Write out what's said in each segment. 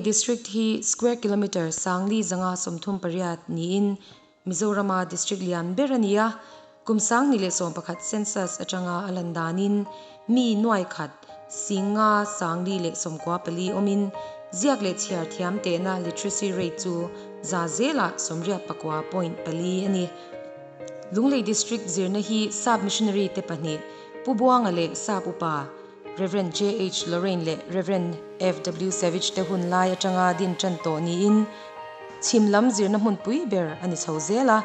District hi square kilometre 4538 niin Mizorama district lian ber a ni a, kum 2011 census atanga a lan danin mi nuai khat singa sangli leh sawmkua pali awmin ziak leh chhiar thiam tehna literacy rate chu za zelah 89 point pali a ni. Lunglei District zirna hi Sap Missionary te pahnih Pu Buanga leh Sap Upa Rev. JH Lorraine leh Rev. FW Savage te hun lai atanga din tan tawh niin chhim lam zirna hmunpui ber a ni chho zel a.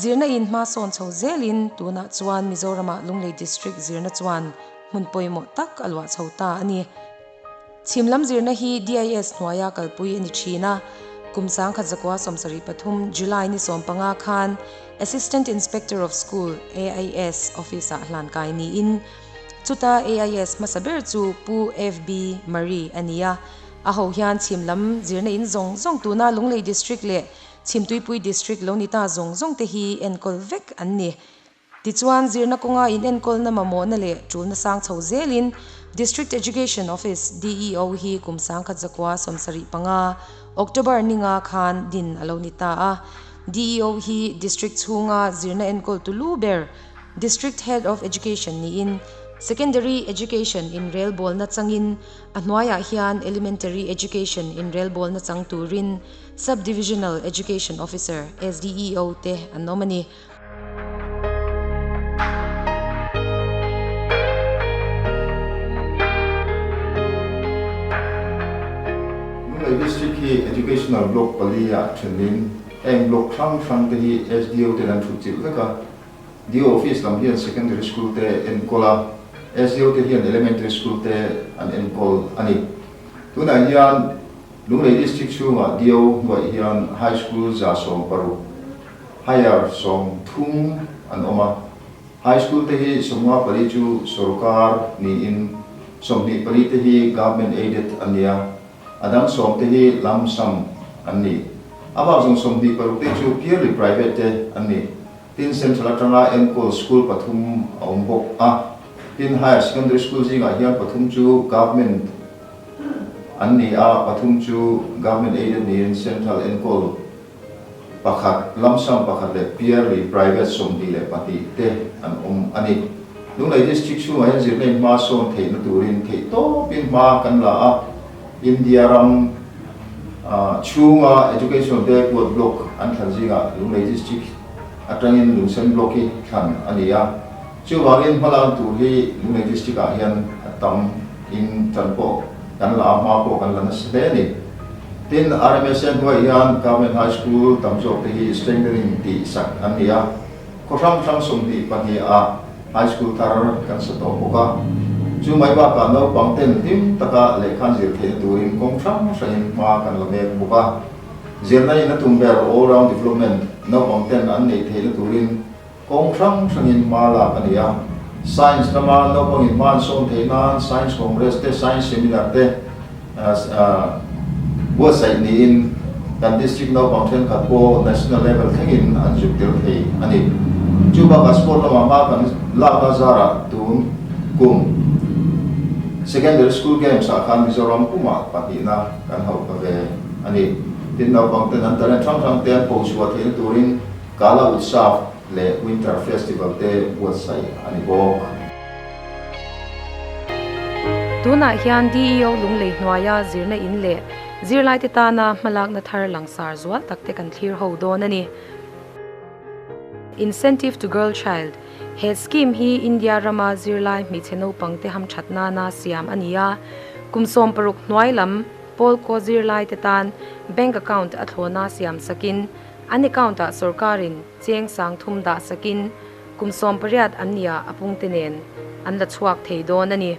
Zirna in hma sawn chho zelin tunah chuan Mizoramah Lunglei District zirna chuan hmun pawimawh tak a luah chho ta a ni. Chhim lam zirna hi DIS hnuaia kalpui a ni thin a, kum 1973 July ni 15 khan Assistant Inspector of School, AIS, office-ah hlan kai niin Chuta AIS hmasa ber chu Pu FB Murray a ni a, a ho hian chhim lam zirna in zawng zawng tuna Lunglei District leh Chhimtuipui District lo ni ta zawng zawng te hi enkawl vek an ni. Tichuan, zirna kawnga inenkawlna mamawhna leh tulna sang chho zelin District Education Office, DEO, hi kum 1975 October ninga khan din a lo ni ta a. DEO hi District chhunga zirna enkawltu lu ber District Head of Education niin Secondary Education inrelbawlna changin a hnuaiah hian Elementary Education inrelbawlna chang turin Sub-Divisional Education Officer, SDEO, te an awm a ni. Lunglei District hi Educational Block pali-ah thenin heng block hrang hrang te hi SDO ten an thutchilh vek a. DO Office lam hian Secondary School te enkawl a, SDO te hian Elementary School te an enkawl a ni. Tunah hian Lunglei District chhungah DO hnuaih hian High School 160, Higher 30 an awm a. High School te hi 54 chu sorkar niin 24 te hi Government Aided an ni a, a dang 10 te hi lump sum an ni. A bak zawng 26 te chu purely private te an ni. Tin, Central atanga enkawl school pathum a awm bawk a. Tin, Higher Secondary School zingah hian pathum chu Government an ni a, pathum chu Government aided niin Central enkawl pakhat, lump sum pakhat leh purely private 22 te an awm a ni. Lunglei District chhungah hian zirna in hma sawn theihna turin theihtawpin hma kan la a, India ram chhunga Educational Backward Block an thlan zingah Lunglei District atangin Lungsen Block hi thlan a ni a. Chuvangin hmalang tur hi Lunglei District ah hian a tam in tan pawh kan la a, hma pawh kan la nasa hle a ni. Tin, RMSA hnuaiah hian Government High School tam zawk te hi strengthening tih sak an ni a. Khaw hrang hrang 22 ah High School thar kan sa tawh bawk a, chu mai bakah naupang ten hlim taka lehkha an zir theihna turin kawng hrang hrangin hma kan la mek bawk a. Zirna in a tum ber all round development naupang ten an neih theihna turin kawng hrang hrangin hma lak a ni a. Science lama naupangin hma an sawn theih nan Science Congress te, Science Seminar te buatsaih niin kan district naupang thenkhat pawh national level thlengin an zuk tel thei a ni. Chu bakah sport lamah hma kan lakna zarah tun kum Secondary School Games ah khan Mizoram pumah pahnihna kan hauh ta ve a ni. Tin, naupang ten an talent hrang hrang te an pho chhuah theihna turin Kala Utsav leh Winter Festival te buatsaih a ni bawk. Tunah hian DEO Lunglei hnuaia zirna in leh zirlaite tana hmalakna thar langsar zual tak te kan thlir ho dawn a ni. Incentive to Girl Child, He scheme hi India rama zirlai hmeichhe naupang te hamthat nana siam a ni a, kum 16 hnuai lam pawl kaw zirlai te tan bank account a thlawna siam sakin an account ah sorkarin cheng 3000 dah sakin kum 18 an nia a pungte nen an la chhuak thei dawn a ni.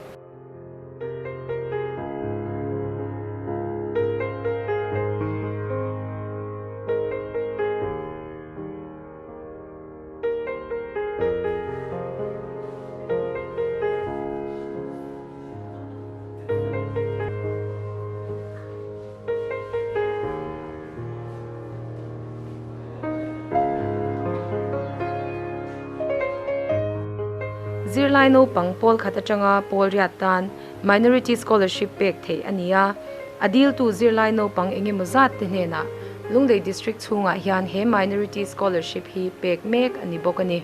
Zirlai naupang pawl khat atanga pawl riat tan Minority Scholarship pek theih a ni a. A diltu zirlai naupang engemaw zat te hnenah Lunglei District chhungah hian he Minority Scholarship hi pek mek a ni bawk a ni.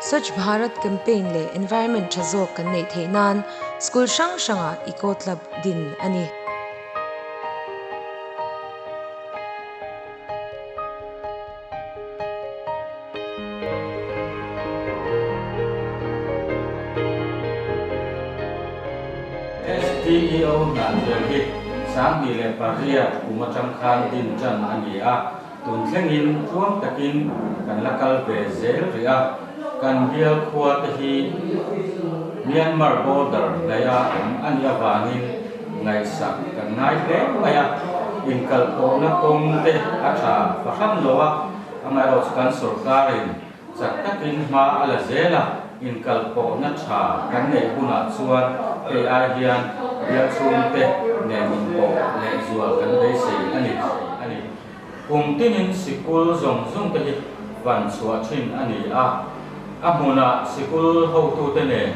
Swachh Bharat campaign leh environment tha zawk kan neih theih nan school hrang hrangah Eco Club din a ni. SDEO Hnahthel hi 2008 kum atang khan din tan a ni a, tun thlengin tluang takin kan la kal ve zel rih a, kan bial khua te hi Myanmar border hlaiha awm a nih avangin ngaihsak kan ngai hle mai a, inkalpawhna kawng te a tha fahran lo a, amaherawhchu chu kan sorkarin chak takin hma a la zel a, inkalpawhna tha kan neih hunah chuan hei ai hian bial chhungte nen inpawh lehzual kan beisei a ni a ni. Kum tinin sikul zawng zawng te hi van chhuah thin a ni a, a hmunah sikul hotute nen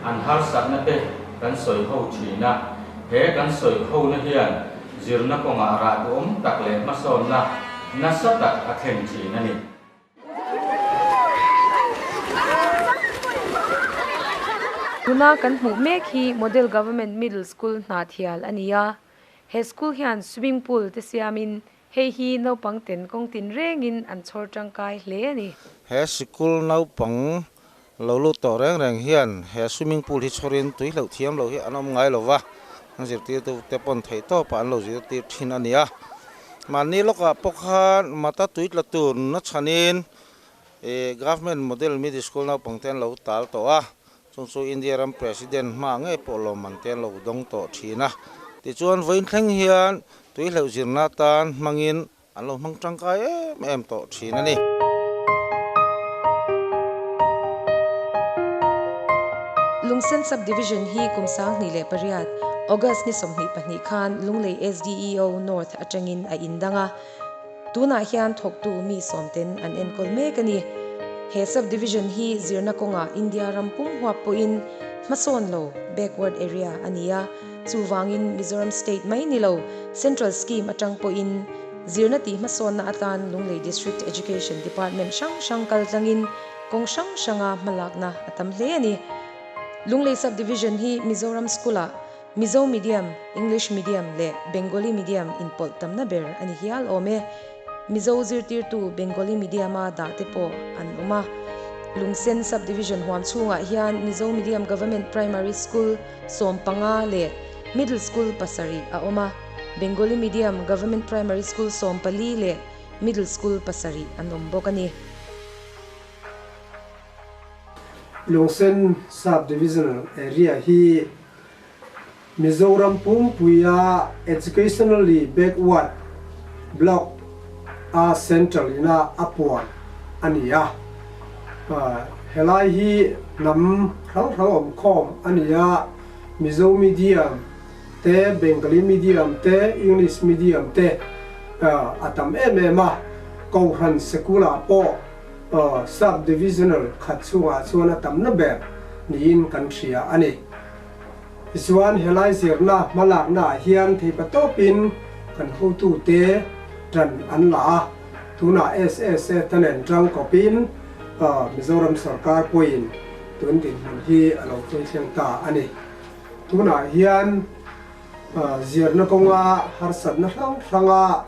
an harsatna te kan sawi ho thin a, he kan sawi hona hian zirna kawngah rah duhawm tak leh hmasawnna nasa tak a thlen thin a ni. Tuna kan hmuh mek hi Model Government Middle School Hnahthial a ni a, He school hian swimming pool te siamin hei hi naupang ten kawng tin rengin an chhawr tangkai hle a ni. He sikul naupang lo lut tawh reng reng hian he swimming pool hi chhawrin tui hlauh thiam lo hi an awm ngai lo va, an zirtirtu te pawn theih tawpah an lo zirtir thin a ni a. Mahni lawkah pawh khan mata tui tla tur na chhanin Government Model Middle School naupang te an lo tal tawh a, Chung chu India ram President hma ngei pawh lawmman te an lo dawng tawh thin a. Tichuan vawiin thleng hian tuihleuh zirna atan hmangin an lo hmang tangkai em em tawh thin a ni. Lungsen Sub-Division hi kum 2008, August ni 22 khan Lunglei SDEO North atangin a indang a. Tunah hian thawktu mi sawmten an enkawl mek a ni. He sub-division hi zirna kawngah India ram pum huap pawhin hmasawn lo, backward area, a ni a. Chuvangin Mizoram state mai ni lo, central scheme atang pawhin zirna tih hmasawnna atan Lunglei District Education Department hrang hrang kal tlangin kawng hrang hranga hmalakna a tam hle a ni. Lunglei sub-division hi Mizoram school-ah Mizo medium, English medium leh Bengali medium inpawlh tamna ber a ni hial awm e. Mizo zirtirtu Bengali medium-a dah te pawh an awm a. Lungsen Sub-Division huam chhungah hian Mizo medium Government Primary School 15 leh Middle School pasarih a awm a. Bengali medium Government Primary School 14 leh Middle School pasarih an awm bawk a ni. Lungsen Sub-Divisional Area hi Mizoram pumpuia Educationally Backward Block a Central ina a puan a ni a. Helai hi hnam hrang hrang awmkhawm a ni a, Mizo medium te, Bengali medium te, English medium te a tam em em a. Kohhran sekulah pawh Sub-Divisional khat chhungah chuan a tamna ber niin kan hria a ni. Tichuan helai zirna hmalaknaah hian theipa tawpin kan hotute tan an la a, tunah SSA te nen tang kawpin Mizoram sorkar pawhin tun dinhmun hi a lo tui thleng ta a ni. Tunah hian zirna kawnga harsatna hrang hranga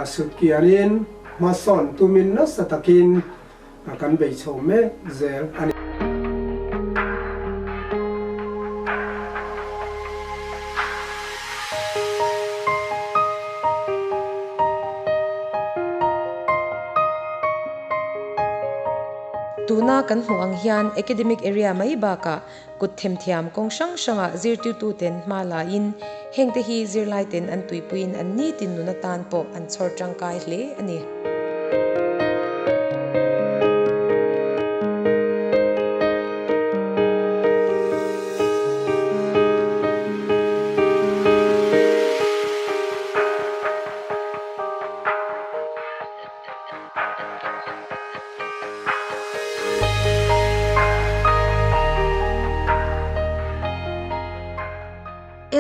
sutkianin hmasawn tumin nasa takin kan bei chho mek zel a ni. Tuna kan hmuh ang hian academic area mai bakah kut themthiam kawng hrang hrangah zirtirtuten hma lain hengte hi zirlaiten an tuipuiin an nitin nun atan pawh an chhawr tangkai hle a ni.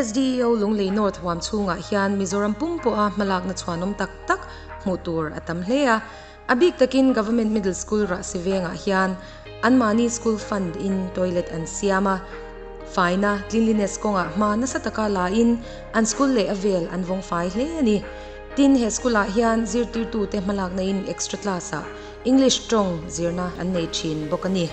SDEO Lunglei North huam chhungah hian Mizoram pum pawha hmalakna chhuanawm tak tak hmuh tur a tam hle a. A bik takin Government Middle School Rahsi vengah hian anmahni school fund in toilet an siam a, faina, cleanliness, kawngah hma nasa taka la in an school leh a vel an vawng fai hle a ni. Tin, he school ah hian zirtirtute hmalakna in extra class ah English tawng zirna an nei thin bawk a ni.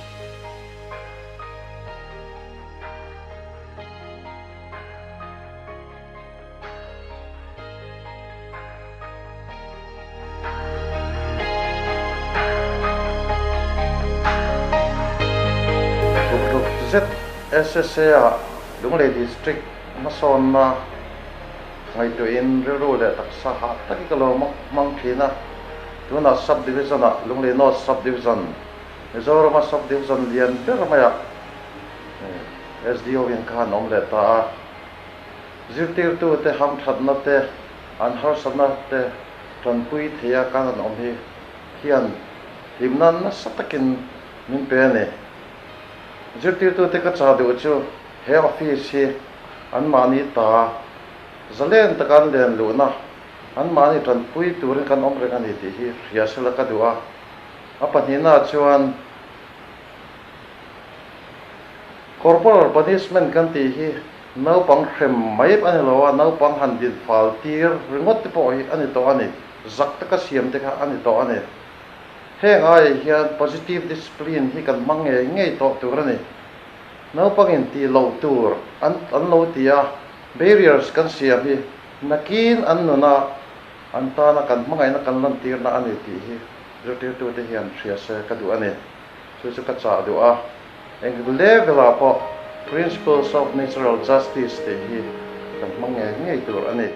Kum ruk zet SSA-ah Lunglei District hmasawnna ngaihtuahin rilru leh taksa hah takin ka lo hmang thin a. Tunah Sub Division-ah Lunglei North Sub Division, Mizorama Sub Division lian ber maiah SDO-in khan awm leh ta a. Zirtirtute hamthatna te, an harsatna te tanpui theia kan han awm hi hian hlimna nasa takin min pe a ni. Zirtirtute ka chah duh chu he office hi anmahni ta zalen taka an len luhna, anmahni tanpui turin kan awm reng a ni tih hi hria sela ka duh a. A pahnihnaah chuan corporal punishment kan tih hi Naupang hrem mai a ni lo a, naupang han din fal tir ringawt te pawh hi a ni tawh a ni, zak taka siam te kha a ni tawh a ni. Heng aiah hian positive discipline hi kan hmang ngei ngei tawh tur a ni. Naupang in tih loh tur an an lo ti a, barriers kan siam hi nakin an nuna an tana kan hmangaihna kan lantirna a ni tih hi zirtirtute hian hria se ka duh a ni. Chu chu ka chah duh a. Eng level-ah pawh Principles of Natural Justice tih hi kan hmang ngei ngei tur a ni.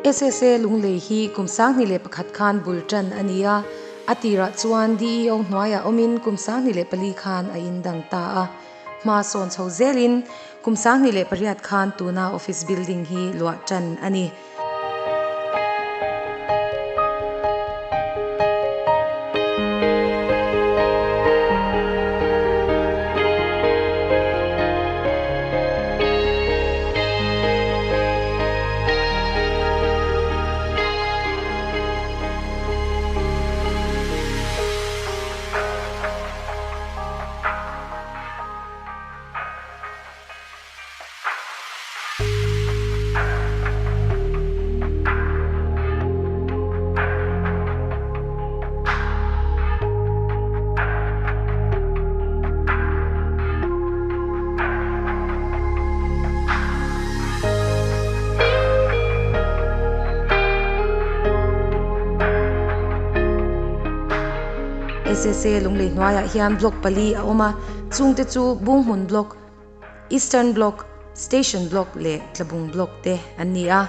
SSA Lunglei hi kum 2001 khan bul tan a ni a, a tirah chuan DEO hnuaiah awmin kum 2004 khan a indang ta a. Hma sawn chho zelin kum 2008 khan tuna office building hi luah tan a ni. SSA Lunglei hnuaiah hian block pali a awm a, chungte chu Bunghmun block, Eastern Block, Station Block leh Tlabung Block te an ni a.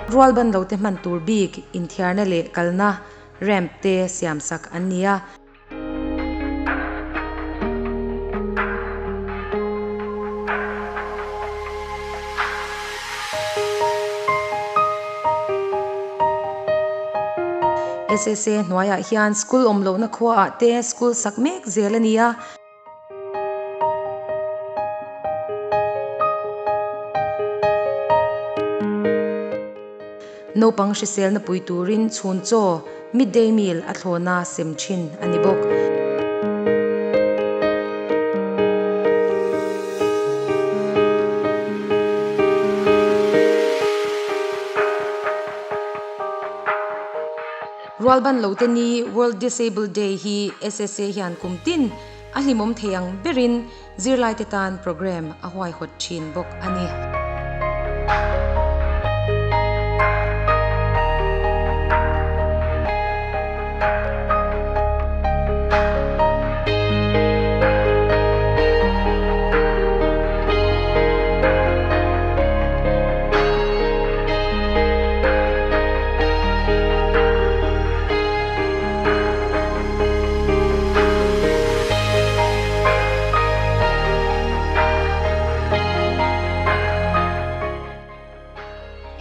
Rualban lo te hman tur bik inthiarna leh kalna ramp te siamsak an ni a. SSA hnuaiah hian school awm lohna khuaah te school sak mek zel a ni a. Naupang hriselna pui turin chhun chaw, midday meal, a thlawna sem thin a ni bawk. Rualban lote ni World Disabled Day hi SSA hian kum tin a hlimawm thei ang berin Zirlaite tan programme a huaihawt thin bawk a ni.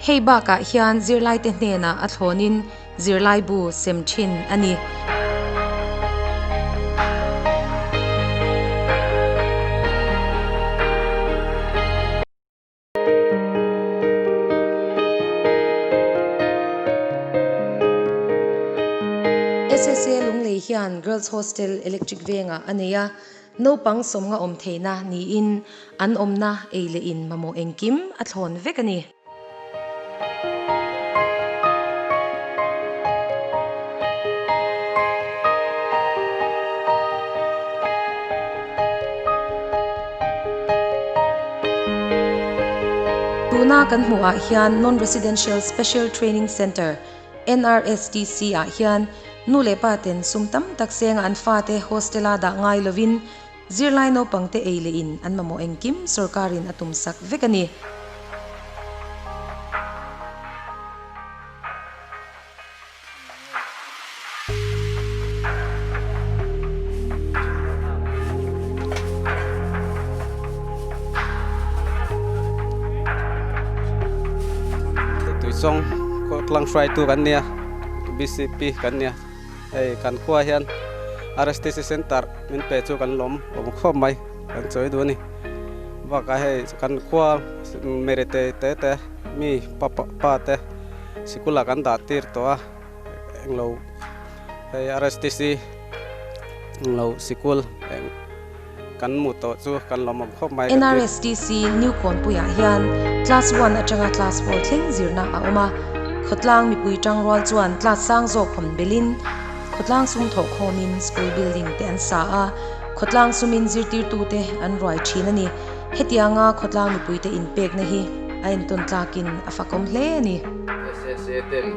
Hei bakah hian zirlaite hnenah a thlawnin zirlaibu sem thin a ni. SSA Lunglei hian Girls Hostel Electric Vengah a nei a, naupang sawmnga awm theihna niin an awmna ei leh in mamawh engkim a thlawn vek a ni. Tuna kan hmuh ah hian Non-Residential Special Training Centre, NRSTC, ah hian nu leh pa ten sum tam tak senga an fate hostel-a dah ngai lovin zirlai naupang te ei leh in an mamawh engkim sorkarin a tum sak vek a ni. Tuichawng khawtlang hruaitu kan nia BCP kan nia hei kan khua hian RSTC Center min pe chu kan lawm awm khawp mai kan chawi duh a ni bakah hei kan khua merite te te mi pa pa te Sikul ah kan dah tir tawh a englo hei RSTC englo sikul eng kan hmu tawh chu kan lawmawm khawp mai ka ti. NRSTC New Kawnpuiah hian Class one atanga Class four thleng zirna a awm a, khawtlang mipui tangrual chuan class sang zawk hawn belin khawtlang sum thawh khawmin school building te an sa a, khawtlang sumin zirtirtute an ruai thin a ni. Hetianga khawtlang mipuite inpekna hi a entawn tlakin a fakawm hle a ni. SSA ten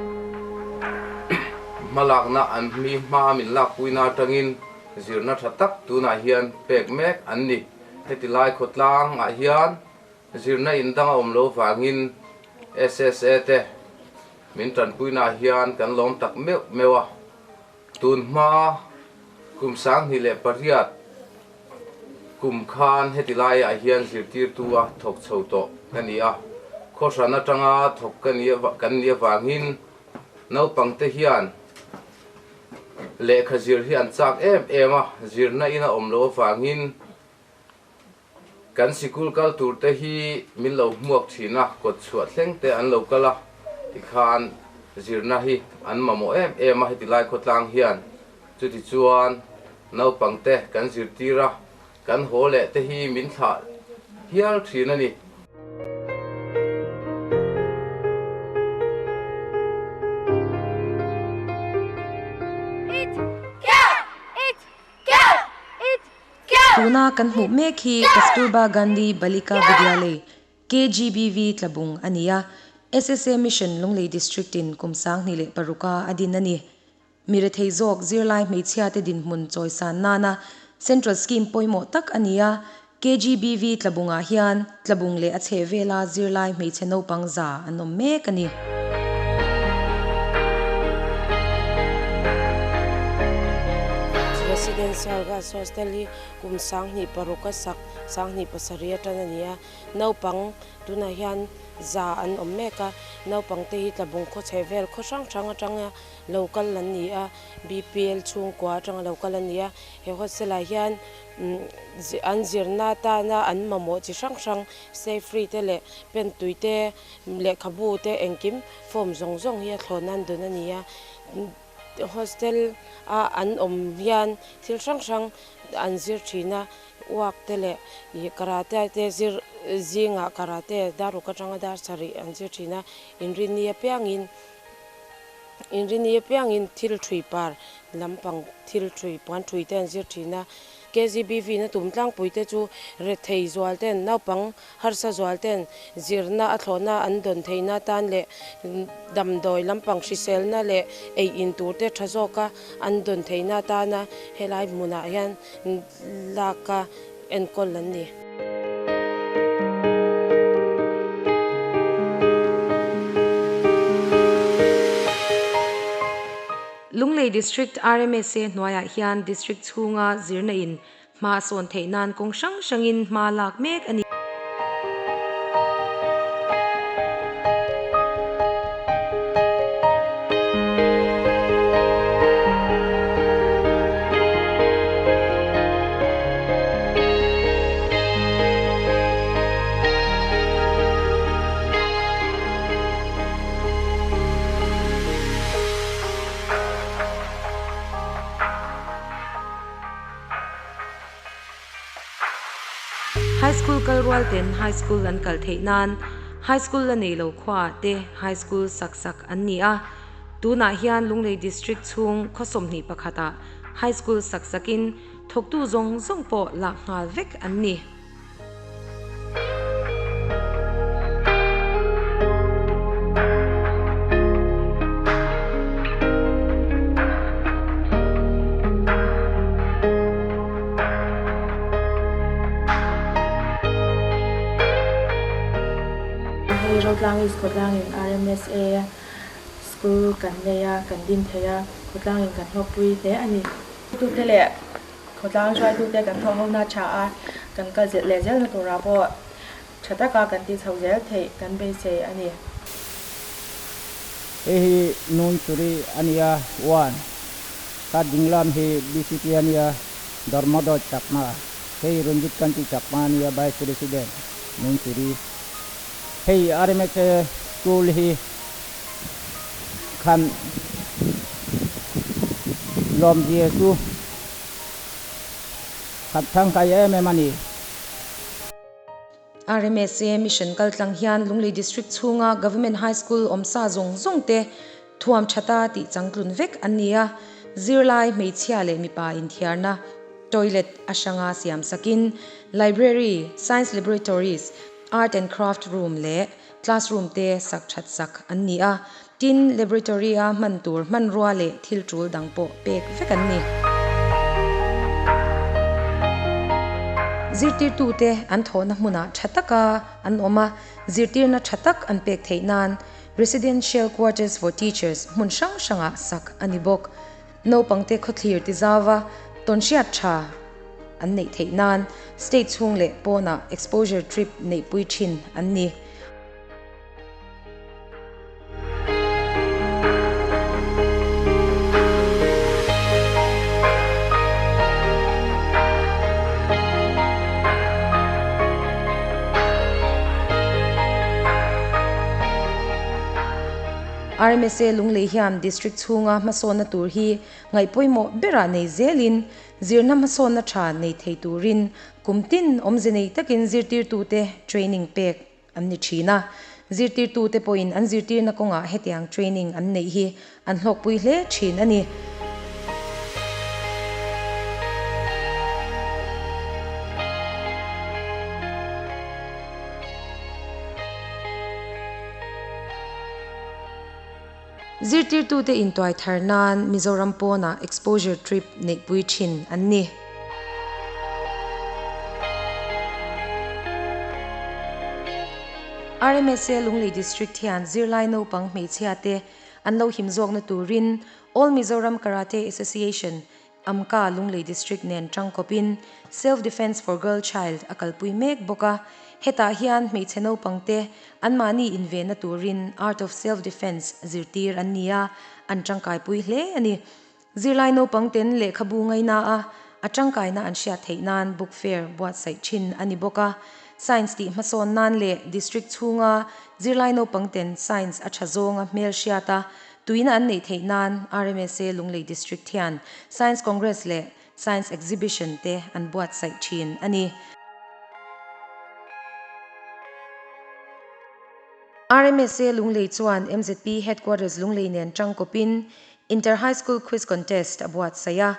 hmalakna an hmi hma min lakpuina atangin zirna tha tak tunah hian pek mek an ni. Heti lai khawtlang ah hian zirna in dang a awm lo vangin SSA te min tanpuina ah hian kan lawm tak meuh meuh a. Tun hma kum 2008 Kum khan heti laiah hian zirtirtu a thawk chho tawh ka ni a, khawhran atanga thawk ka ni kan nih avangin naupangte hian lehkha zir hi an chak em em a, zirna in a awm loh avangin kan sikul kal turte hi min lo hmuak thin a, kawt chhuah thleng te an lo kal a, tikhan zirna hi an mamawh em em a heti lai khawtlang hian. Chutichuan, naupangte kan zirtir a, kan haw leh te hi min thlah hial thin a ni. Tuna kan hmuh mek hi Kasturba Gandhi Balika Vidyalay, KGBV, tlabung a ni a, SSA Mission Lunglei District-in kum 2006 a a din a ni. Mi rethei zawk zirlai hmeichhiate dinhmun chawisan nana Central Scheme pawimawh tak a ni a, KGBV tlabungah hian tlabung leh a chheh vela zirlai hmeichhe naupang za an awm mek a ni. Residential Girls Hostel hi kum 2006 a sak, 2007 atan a ni a, naupang tunah hian za an awm mek a, naupangte hi tlabung khaw chheh vel khaw hrang hrang atanga lo kal an ni a, BPL chhungkua atanga lo kal an ni a, he hostel ah hian an zirna atana an mamawh chi hrang hrang safety te leh pen tui te lehkhabu te engkim form zawng zawng hi a thlawn an dawn a ni a, hostel a an awm hian thil hrang hrang an zir thin a, uak te leh ih karate te zir zingah karate dar ruk atanga dar sarih an zir thin a, inrinni apiangin. Inrini apiangin thil thui par lampang thil thui puan thui te an zir thin a, KGBV na tum tlangpui te chu rethei zual ten naupang harsa zual ten zirna a thlawhna an dawn theihna atan leh damdawi lampang hriselna leh ei in tur te tha zawka an dawn theihna atana helai hmunah hian laka enkawl an ni. Lunglei District RMSA hnuaiah hian District chhunga zirna in hma a sawn theih nan kawng hrang hrangin hma lak mek a ni. kal rual ten High School an kal theih nan High School la nei lo khuaah te High School sak sak an ni a. Tunah hian Lunglei District chhung khaw sawmhnih pakhatah High School sak sakin thawktu zawng zawng pawh lak nghal vek an ni. Hei Rotlang East khawtlangin RMSA School kan nei a, kan din thei a, khawtlangin kan hlawkpui hle a ni. Tute leh khawtlang hruaitute kan thawh hona tha a, kan kal zel leh zelna turah pawh tha taka kan ti chho zel theih kan beisei a ni. Hei hi Nunchuri a nia, one. Ka dinglam hi BCP a nia, Dharmadoj Chakma. Hei Ranjit Kanti Chakma a nia, Vice President, Nunchuri. Hei RMSA School hi khan lawmzia chu khat thangkai em em a ni. RMSA Mission kaltlang hian Lunglei District chhunga Government High School awmsa zawng zawng te thuam thata tih changtlun vek an ni a, zirlai hmeichhia leh mipa inthiarna toilet a hranga siam sakin Library, Science Laboratories, Art and Craft Room leh Classroom te sak that sak an ni a, tin laboratory a hman tur hmanrua leh thil tul dang pawh pek vek an ni. Zirtirtute an thawhna hmunah tha taka an awm a, zirtirna tha tak an pek theih nan Residential Quarters for Teachers hmun hrang hrangah sak a ni bawk. Naupangte khawthlir ti zauva tawnhriat tha an neih theih nan state chhung leh pawnah exposure trip neihpui thin an ni. RMSA Lunglei hian District chhunga hmasawnna tur hi ngaihpawimawh berah nei zelin zirna hmasawnna tha nei thei turin kum tin awmze nei takin zirtirtute training pek an ni thin a. Zirtirtute pawhin an zirtirna kawngah hetiang training an neih hi an hlawkpui hle thin a ni. Zirtirtute intuai thar nan Mizoram pawnah exposure trip neihpui thin an ni. RMSA Lunglei District hian zirlai naupang hmeichhia te an lo him zawkna turin All Mizoram Karate Association, AMKA, Lunglei District nen tangkawpin Self Defence for Girl Child a kalpui mek bawk a. Hetah hian hmeichhe naupangte anmahni invenna turin Art of Self Defence zirtir an ni a, an tangkaipui hle a ni. Zirlai naupangten lehkhabu ngaina a, a tangkaina an hriat theih nan book fair buatsaih thin a ni bawk a. Science tih hmasawn nan leh District chhunga zirlai naupangten Science a tha zawnga hmel hriat a, Tuina an neih theih nan RMSA Lunglei District hian Science Congress leh Science Exhibition te an buatsaih thin a ni. RMSA Lunglei chuan MZP Headquarters Lunglei nen tangkawpin Inter High School Quiz Contest a buatsaih a.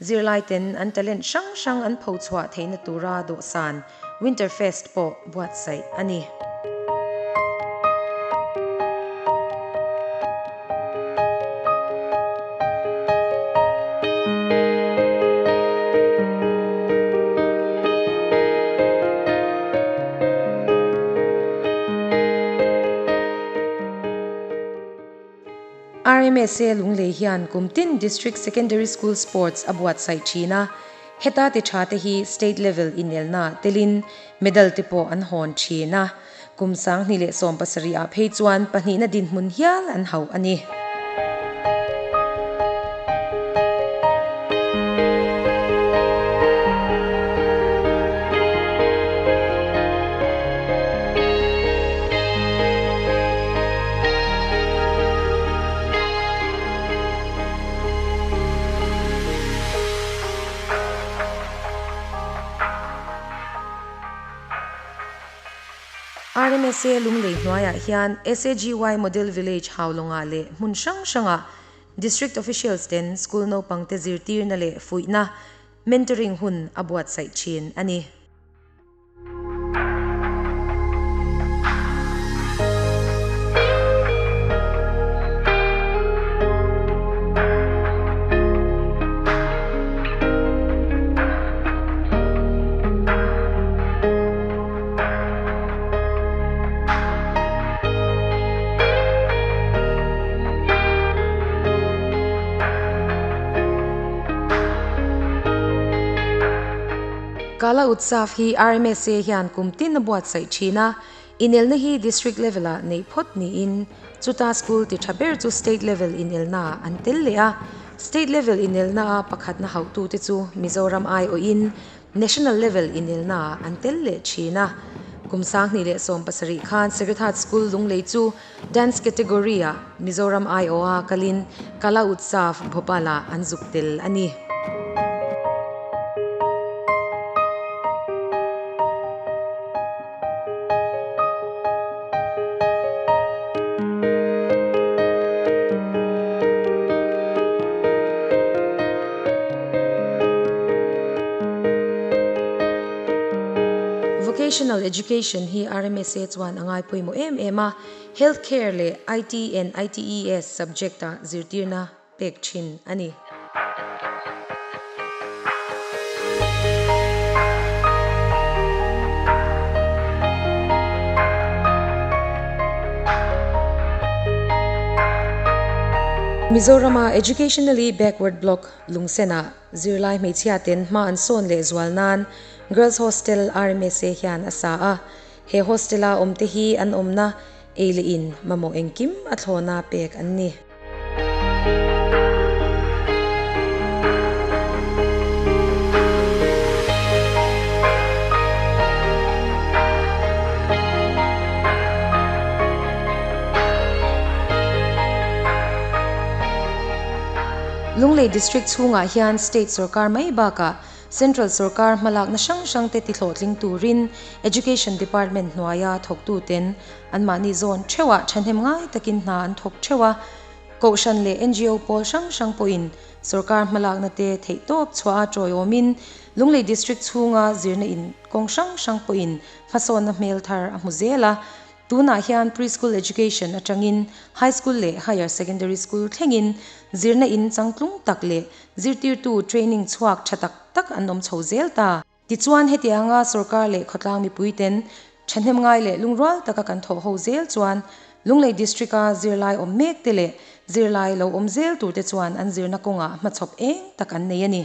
Zirlaiten an talent hrang hrang an phochhuah theihna tura dawhsan Winter Fest pawh buatsaih a ni. RMSA Lunglei hian kum tin District Secondary School Sports a buatsaih thin a, heta ti tha te hi State Level inelna telin medal te pawh an hawn thin a, kum 2017 ah phei chuan pahnihna dinhmun hial an hauh a ni. RMSA Lunglei hnuaiah hian SAGY Model Village Haulawngah leh hmun hrang hrangah District Officials ten school naupangte zirtirna leh fuihna, mentoring, hun a buatsaih thin a ni. Kala Utsav hi RMSA hian kum tin a buatsaih thin a, inelna hi District level-ah neih phawt niin chuta school ti tha ber chu State level inelnaah an tel leh a. State level inelnaa pakhatna hauhtute chu Mizoram aiawhin National level inelnaah an tel leh thin a. Kum 2017 khan Sacred Heart School Lunglei chu Dance category-ah Mizoram aiawha kalin Kala Utsav Bhopal-ah an zuk tel a ni. Vocational Education hi RMSA chuan a ngai pawimawh em em a, Health Care leh IT and ITES subject-ah zirtirna pek thin a ni. Mizorama Educationally Backward Block Lungsenah zirlai hmeichhia ten hma an sawn leh zual nan Girls Hostel RMSA hian a sa a. He hostel-a awmte hi an awmna ei leh in mamawh engkim a thlawna pek an ni. Lunglei District chhungah hian State sorkar mai bakah Central sorkar hmalakna hrang hrangte tihlawhtling turin Education Department hnuaia thawktuten anmahni zawn theuhah thahnem ngai takin hna an thawk theuh a. Kohhran leh NGO pawl hrang hrang pawhin sorkar hmalakna te theihtawp chhuah a tawiawmin Lunglei District chhunga zirna in kawng hrang hrang pawhin hmasawnna hmel thar a hmu zel a. Tunah hian Pre-School Education atangin High School leh Higher Secondary School thlengin zirna in changtlung tak leh zirtirtu training chhuak tha tak tak an awm chho zel ta. Tichuan hetianga sorkar leh khawtlang mipuiten thahnem ngai leh lungrual taka kan thawh ho zel chuan Lunglei District-a zirlai awm mek te leh zirlai lo awm zel turte chuan an zirna kawngah hmachhawp eng tak an nei a ni.